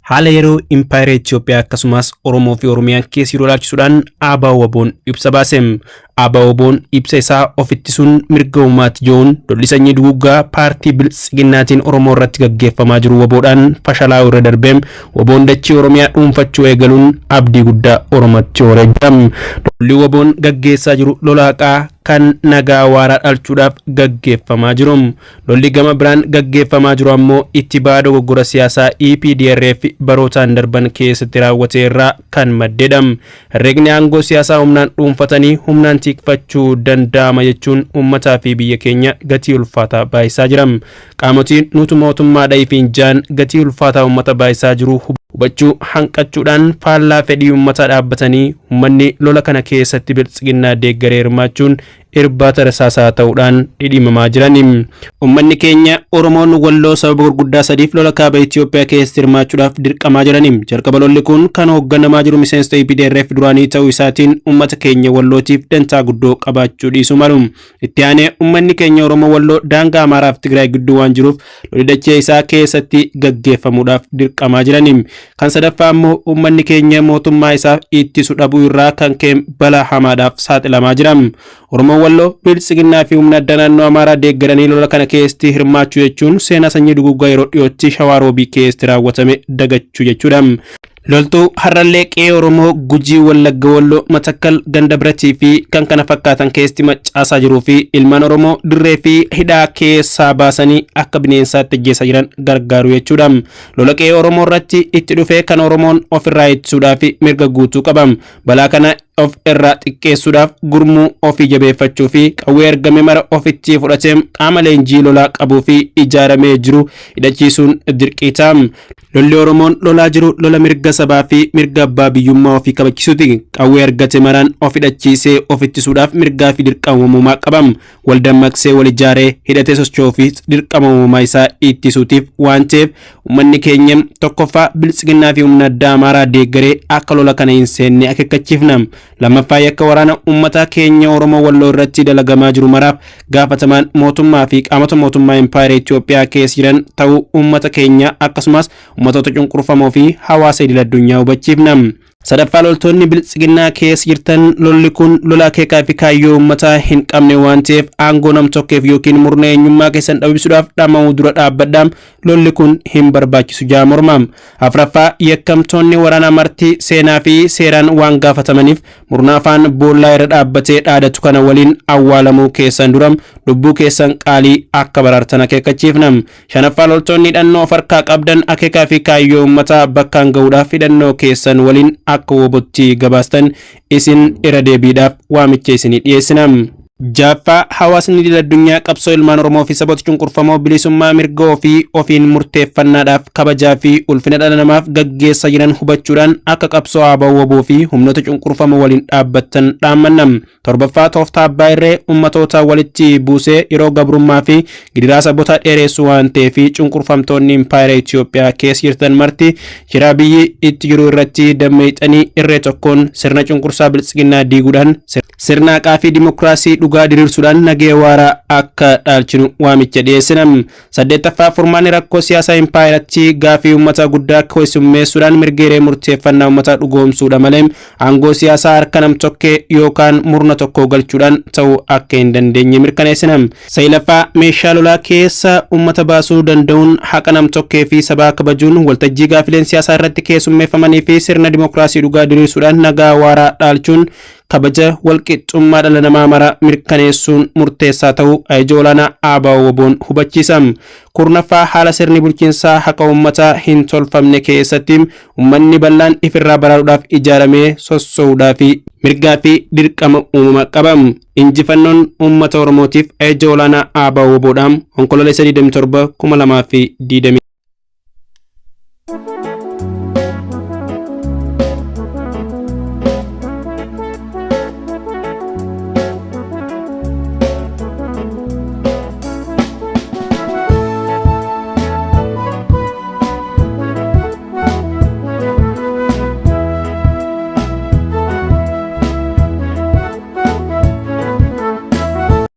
Haala yeroo Impaayera Itoophiyaa akkasumas Oromoo fi Oromiyaan keessa jiru ilaalchisuudhaan ABO-WBOn ibsa baase. ABO-WBOn ibsa isaa of ittisuun mirga uumaati jechuun lolli sanyii duguuggaa paartii Biltsiginnaatiin Oromoo irratti gaggeeffamaa jiru WBOdhaan fashalaa'uu irra darbee WBOn dachee Oromiyaa dhuunfachuu eegaluun abdii guddaa Oromatti horee jira. Lolli WBOn gaggeessaa jiru lola haqaa kan nagaa waaraa dhalchuudhaaf gaggeeffamaa jiru. Lolli gama biraan gaggeeffamaa jiru ammoo itti ba'a dogoggora siyaasaa EPDRF barootaan darban keessatti raawwate irraa kan maddedha. Herreegni aangoo siyaasaa humnaan dhuunfatanii humnaan tiikfachuu danda'ama jechuun uummataa fi biyya keenya gatii ulfaataa baay'isaa jira. Qaamotiin nutu mootummaadha ifiin jaan gatii ulfaataa uummata baay'isaa jiru hubachuu hanqachuudhaan faallaa fedhii uummataa dhaabbatanii uummanni lola kana keessatti biltsiginnaa deeggaree hirmaachuun irbaata rasaasaa ta'uudhaan dhidhimamaa jiran. Uummanni keenya Oromoon Walloo sababa gurguddaa sadiif lola kaaba Itoophiyaa keessatti hirmaachuudhaaf dirqamaa jiran. Jalqaba lolli kun kan hoogganamaa jiru miseensota EPDRF duraanii ta'uu isaatiin uummata keenya Wallootiif dantaa guddoo qabaachuu dhiisuu malu. Itti aanee uummanni keenya Oromoo Walloo daangaa Amaaraa fi Tigraay gidduu waan jiruuf lolli dachee isaa keessatti gaggeeffamuudhaaf dirqamaa jiran. Kan sadaffaa ammoo uummanni keenya mootummaa isaaf ittisu dhabuu irraa kan ka'e balaa hamaadhaaf saaxilamaa jira. Oromoon Walloo Biltsiginnaa fi humna addaa naannoo Amaaraa deeggaranii lola kana keessatti hirmaachuu jechuun seenaa sanyii duguuggaa yeroo dhiyootti Shawaa Roobii keessatti raawwatame dagachuu jechuudha. Loltuu har'allee qe'ee Oromoo Gujii Wallagga Walloo Matakkal Ganda Biratii fi kan kana fakkaatan keessatti maccaasaa jiruu fi ilmaan Oromoo dirree fi hidhaa keessaa baasanii akka bineensaatti ajjeesaa jiran gargaaru jechuudha. Lola qe'ee Oromoo irratti itti dhufee kan Oromoon ofirraa ittisuudhaaf mirga guutuu qaba. Balaa kana of irraa xiqqeessuudhaaf gurmuu ofii jabeeffachuu fi qawwee argame mara ofitti fudhatee qaama leenjii lolaa qabuu fi ijaaramee jiru hidhachiisuun dirqii ta'a. Lolli Oromoon lolaa jiru lola mirga sabaa fi mirga abbaa biyyummaa ofii kabachisuuti. Qawwee argate maraan of hidhachiisee of ittisuudhaaf mirgaa fi dirqama uumamaa qaba. Wal dammaqsee wal ijaaree hidhatee socho'uu fi dirqama uumamaa isaa ittisuutiif waan ta'eef uummanni keenya tokkoffaa biltsiginnaa fi humna addaa Amaaraa deeggaree akka lola kana hin seenne akeekkachiifna. Lammaffaa yakka waraana uummata keenya Oromoo Walloo irratti dalagamaa jiru maraaf gaafatamaan mootummaa fi qaamota mootummaa Impaayera Itoophiyaa keessa jiran ta'uu uummata keenya akkasumas uummatoota cunqurfamoo fi hawaasa idil addunyaa hubachiifna. Sadaffaa loltoonni biltsiginnaa keessa jirtan lolli kun lola akeekaa fi kaayyoo uummataa hin qabne waan ta'eef aangoo nam-tokkeef yookiin murna eenyummaa keessan dhabamsiisuudhaaf dhama'uu dura dhaabbadha. Lolli kun hin barbaachisu jaa morma. Afraffaa yakkamtoonni waraana marti seenaa fi seeraan waan gaafatamaniif murna afaan boollaa irra dhaabbatee dhaadatu kana waliin awwaalamuu keessan dura lubbuu keessan qaalii akka baraartan akeekkachiifna. Shanaffaa loltoonni hidhannoo of harkaa qabdan akeekaa fi kaayyoo uummataa bakkaan gahuudhaaf hidhannoo keessan waliin akka wobotti gabaastan isin irra deebiidhaaf waamicha isinii dhiyeessina. Jaaffaa hawaasni idil addunyaa qabsoo ilmaan Oromoo fi saboota cunqurfamoo bilisummaa mirga ofii ofiin murteeffannaadhaaf kabajaa fi ulfina dhala namaaf gaggeessaa jiran hubachuudhaan akka qabsoo ABO-WBO fi humnoota cunqurfamoo waliin dhaabbattan dhaammanna. Torbaffaa tooftaa abbaa irree ummatoota walitti buusee yeroo gabrummaa fi gidiraa saboota dheeressu waan ta'eef cunqurfamtoonni impaayera Itoophiyaa keessa jirtan marti shiraa biyyi itti jiru irratti dammaqxanii irree tokkoon sirna cunqursaa biltsiginnaa diiguudhaan sirna haqaa fi dimokiraasii dhugaa diriirsuudhaan nagee waaraa akka dhaalchinu waamicha dhiyeessina. Saddeettaffaa furmaanni rakkoo siyaasaa impaayeratti gaafii uummataa guddaa keessummeessuudhaan mirga hiree murteeffannaa uummataa dhugoomsuudha malee aangoo siyaasaa harka nam-tokkee yookaan murna tokkoo galchuudhaan ta'uu akka hin dandeenye mirkaneessina. Saglaffaa meeshaa lolaa keessa uummata baasuu danda'uun haqa nam-tokkee fi sabaa kabajuun waltajjii gaafileen siyaasaa irratti keessummeeffamanii fi sirna dimokiraasii dhugaa diriirsuudhaan nagaa waaraa dhaalchuun kabaja walqixxummaa dhala namaa mara mirkaneessuun murteessaa ta'uu ajaja olaanaa ABO-WBOn hubachiisa. Kurnaffaa haala sirni bulchiinsaa haqa uummataa hin tolfamne keessatti uummanni bal'aan ifirraa baraaruudhaaf ijaaramee sossoo'uudhaa fi mirgaa fi dirqama uumama qaba. Injifannoon uummata Oromootiif ajaja olaanaa ABO-WBOdhaan Onkololeessa 27 2020.